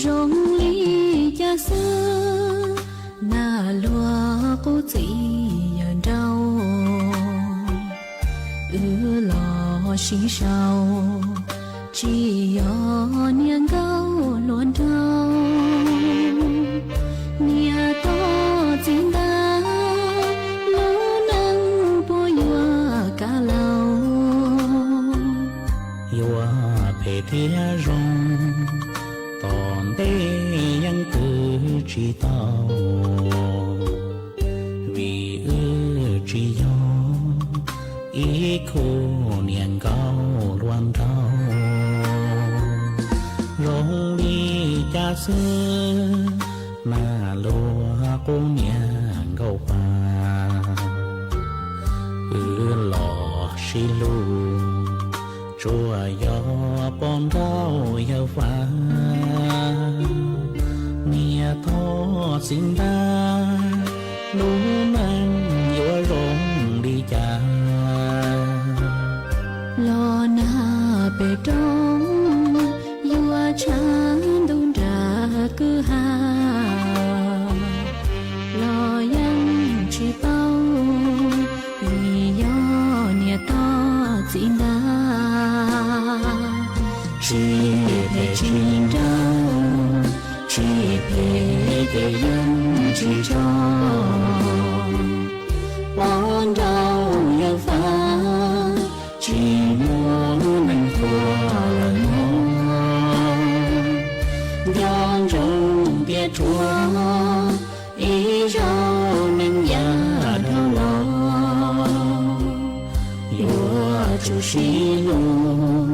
Zoo li cas xwb, nas luag qub txiv yawg nraug, wb los sib sau, tsis yog niag nkauj hluas nraug. Niam toj txiv ntag, lub neej puas yuav kaj laus, yuav phem thiab zoo, tom ntej yeej khwv tsis tau, vim wb tsis yog ib khub niam nkauj hluas nraug. Zoo li cas xwb, nas luag qub niam nkauj Vaj, wb los sib hlub, tsuas yog poj nrauj yawg Vaj. Niam toj txiv ntag, lub neej yuav zoo li cas, los nag pem roob, yuav tshav ntuj nram kwj ha, los yeej tsis paub, vim yog niam toj txiv ntag. Tsis phem tsis nrauj, tsis phem ces yeej tsis tso, poj nrauj yawg Vaj, tsis muaj neeg tuaj lawm mog. Nco ntsoov tias rhuav ib zaug neeg yav dhau los, yuav tsum sib hlub,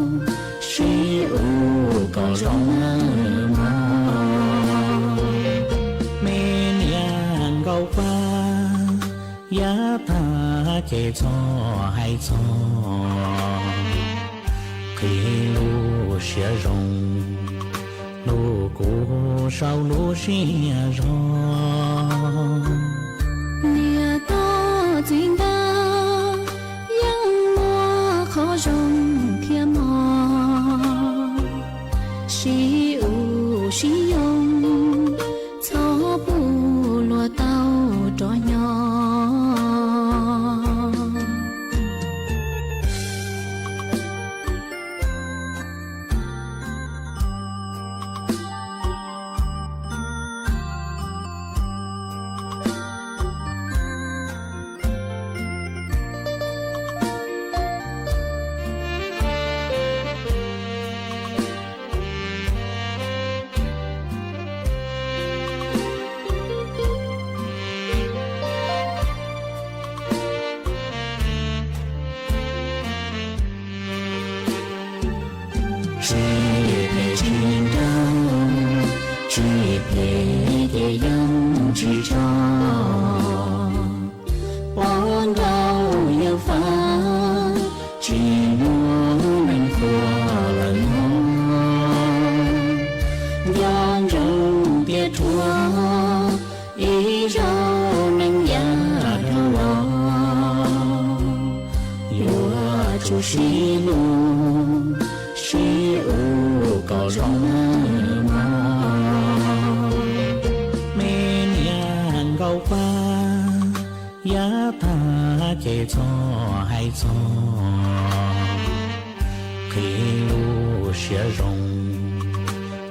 sib hlub kom zoo nawb mog. Me niam nkauj Vaj, yav tag ces txhob hais txog, qhib lub siab zoo, hlub kuv saum lub siab zog. Niam toj txiv ntag, yeej muaj qhov zoo thiab mog, sib hlub sib yoo, txhob pub luag tau rov nyo. Tsis phem tsis nrauj, tsis phem ces yeej tsis tso. Poj nrauj yawg Fab tsis muaj neeg qhuas lawm no. Nco ntsoov tias rhuav ib zaug neeg yav dhau los, yuav tsum sib hlub sib ua kom zoo mog. Me niam Nkauj Fab, yav tag ces txhob hais txog, qhib lub siab zoo,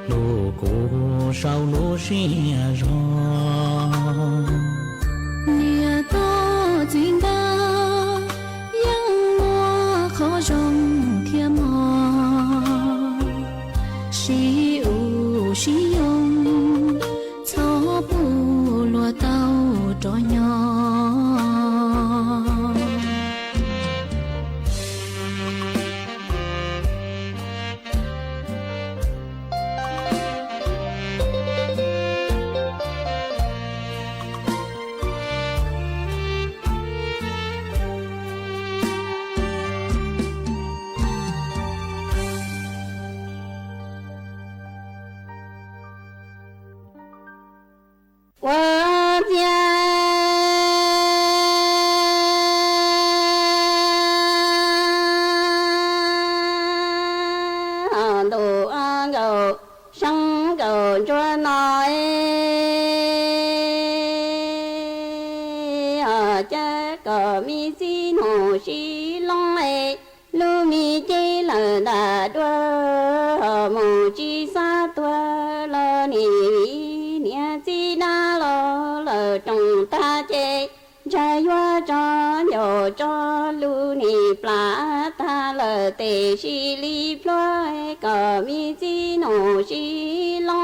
hlub kuv saum lub siab zog. Niam tais txiv ntawd yeej muaj qhov zoo thiab mog, sib ua sib yoo, txhob pub luag tau rov nyo. Ua ciav ntuj, Nkauj Seeb Nkauj Ntsuag no, cas kom me txiv nus sib loo, lub me cev lawm ntam dua, mus tsis xav tuag los nim vim niam txiv dab laug lawm roos tag ces, ntshai yuav tso ncaus tso lus nim plam tag lawm tes sis li plhuav, kom me txiv nus sib loo,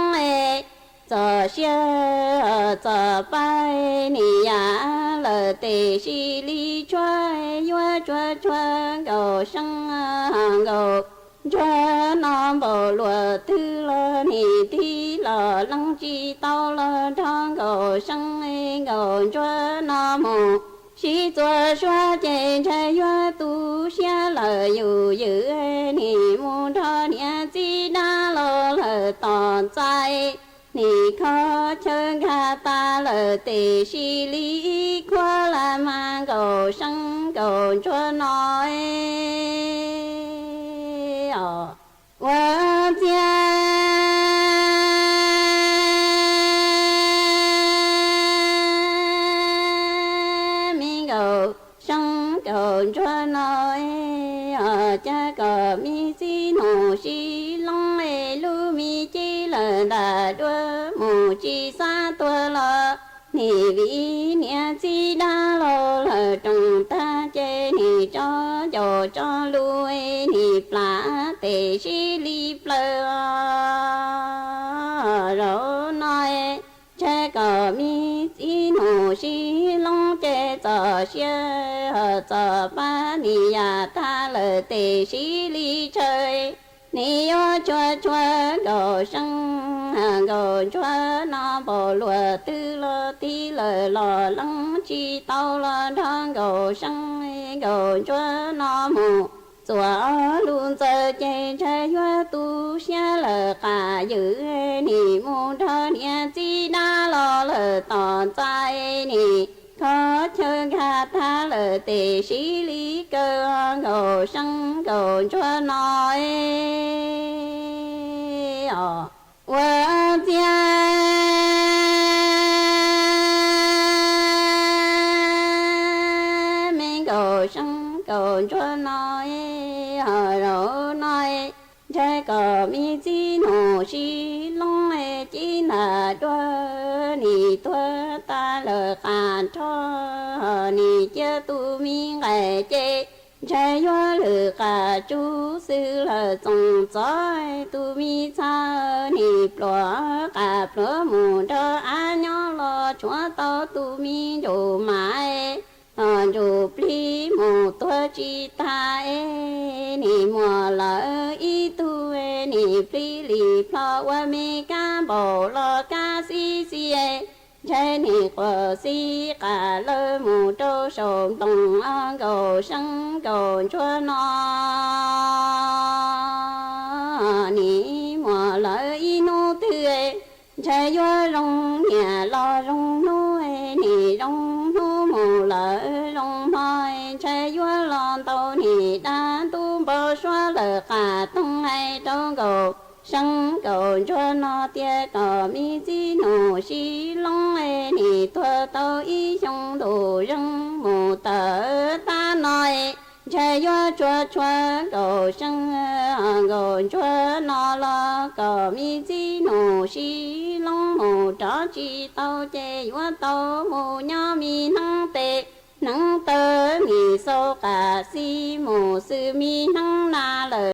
txom siab txom pab nim yam lawm tes sis li tshuav, yuav tshuav tshuav Nkauj Seeb Nkauj Ntsuag no npaum luaj twg los nim tig los leej tsis tau los nrog Nkauj Seeb Nkauj Ntsuag no mus sib txuas suav ces ntshai yuav tu siab lawm yus ywm, nim mus nrog niam txiv dab laug lawm tom ntxais, nim kho chaw nkag tas lawm tes sis li khuab las mas Nkauj Seeb Nkauj Ntsuag no. Ua ciav me Nkauj Seeb Nkauj Ntsuag no, cas kom me txiv nus sib loo, lub me cev lawm ntam dua, mus tsis xav tuag los nim vim niam txiv dab laug lawm roos tag ces nim tso ncaus tso lus nim plam tes sib li plaws. Zaum no ntshai kom me txiv nus sib loo ces txom siab txom pab nim yam tag lawm tes sib li tshaw, nim yuav tshuav tshuav Nkauj Seeb Nkauj Ntsuag no npaum luaj twg los tig lawm los leej tsis tau los nrog Nkauj Seeb Nkauj Ntsuag no mus txuas lub ntxawg ces ntshai yuav tu siab lawm qas ywm, nim mus nrog niam txiv dab laug lawm tom ntxais, nim kho chaw nkag tag lawm tes sib li kaw Nkauj Seeb Nkauj Ntsuag no. Ua ciav me Nkauj Seeb Nkauj Ntsuag no, zaum no ntshai kom me txiv nus sib loo, cib ntam dua nim tuag tas lawm qas nrho, nim cia tus me nqaim ces ntshai yuav lwm qas tsub xwb lawm txoos txov, tus me txha nim pluav qas pluav mus nrog av nyob los tshuav tau tus me ntsuj mas, ntsuj plig mus tuag tsis tag, nim muaj lawm ib tug nim plig li plho ua me kab npaum los kab xib xib, ntshai nim quas xib qas lawv mus rau saum nploos nkaus seeb nkaus ntsuag no nim muaj lawv ib hnub twg, ntshai yuav zoo niam los zoo hnub, nim zoo hnub mus lawm zoo hmo, ntshai yuav los ntau nim dab ntub npau suav lawm qas toog hais rau nkaus seeb nkaus ntsuag no tias kom me txiv nus sib loob nim tuag tau ib xyoo ntus zeeg mus tawm tab no, ntshai yuav tsuag tsuag nkaus seeb nkaus ntsuag no los kom me txiv nus sib loob mus rov tsis tau ces yuav tau mus nyob me hneev tes hneev taw, me xaus qas xib mus xwb me hneev na lawm.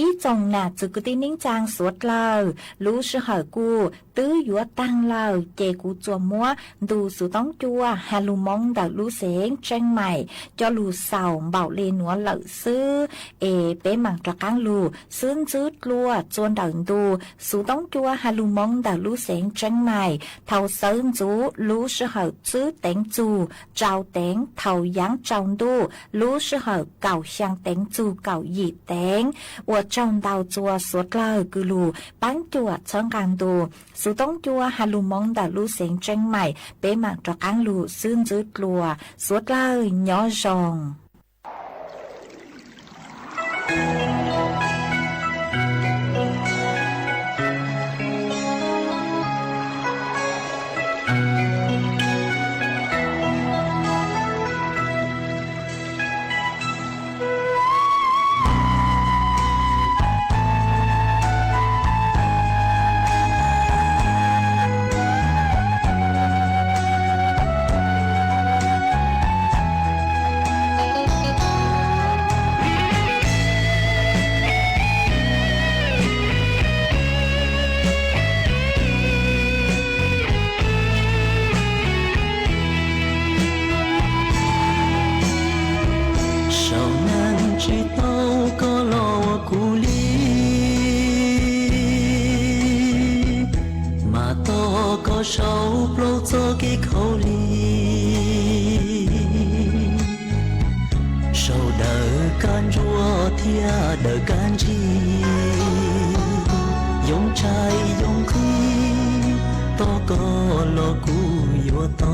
Ib tsoom nam txwv kwv tij neej tsaa suav dlawg, lub sij hawm kuj twb yuav taag lawm, ces kuv tsuas muab ntu xuv toob cua ha lug moov ntawm lub xeev Tseeb Maim coj lug xaus npaum le nuav lawm xwb. Es peb maam rov qaab lug xwb ntxwb dlua txua ntawm ntu xuv toob cua ha lug moov ntawm lub xeev Tseeb Maim thaus xawv ntxuv lub sij hawm tsib teev txug rau teev, thaus yaav tsaus ntuj lub sij hawm kaum xyaa teev txug kaum yim teev, ua tsaug ntau txua suav dlawg kws lug paab cuam txhawb nqaa ntu xuv toob cua ha lug moov ntawm lub xeev Tseeb Maim. Peb maam rov qaab lug xwb ntxwb dlua, suav dlawg nyob zoo. Saum neeg tsis tau koj los ua kuv li, mas tog koj saum plaub txoj kev khaum li. Saum dawm kab ntsuab thiab dawm kab ntsig, yoo tshais yoo nqhis, tog koj los kuv yuav tog.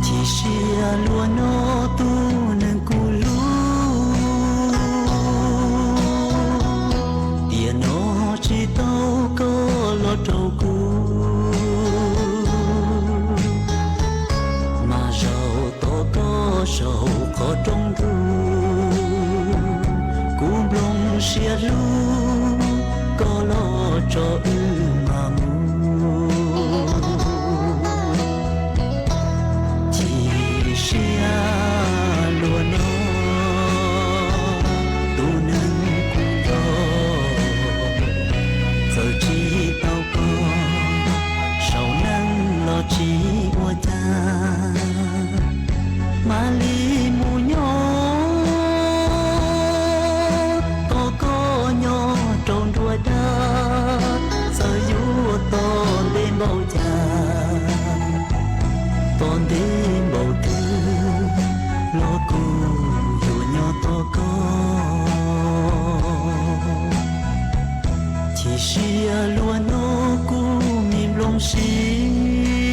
Chim siab luag no tus neeg kuv hlub, tiam no tsis tau koj los rau kuv, mas zaum tos koj saum qhov rooj ntug, kuv nplooj siab hlub koj los tso wb mam mus. Chim siab luag no tus neeg kuv nco, txawm tsis tau koj saum neeg los tsis ua cas, mam li mus nyob tos koj nyob rau nruab dab, txawm yuav tos ntev npaum cas, tos ntev npaum twg los kuv yuav nyob tos koj. Chim siab luag no kuv me nplooj siab,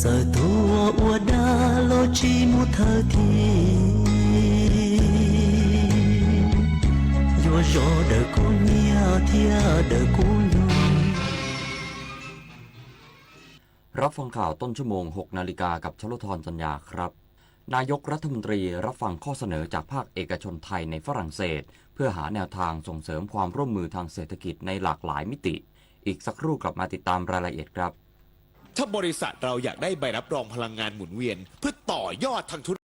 txawm tuag ua dab los tsis mus thawj thiab, yuav zov dawm kuv nyiaj thiab dawm kuv nyoog.รับฟังข่าวต้นชั่วโมง หกนาฬิกา กับชลธร จันยาครับ นายกรัฐมนตรีรับฟังข้อเสนอจากภาคเอกชนไทยในฝรั่งเศส เพื่อหาแนวทางส่งเสริมความร่วมมือทางเศรษฐกิจในหลากหลายมิติ อีกสักครู่กลับมาติดตามรายละเอียดครับ ถ้าบริษัทเราอยากได้ใบรับรองพลังงานหมุนเวียนเพื่อต่อยอดทางธุร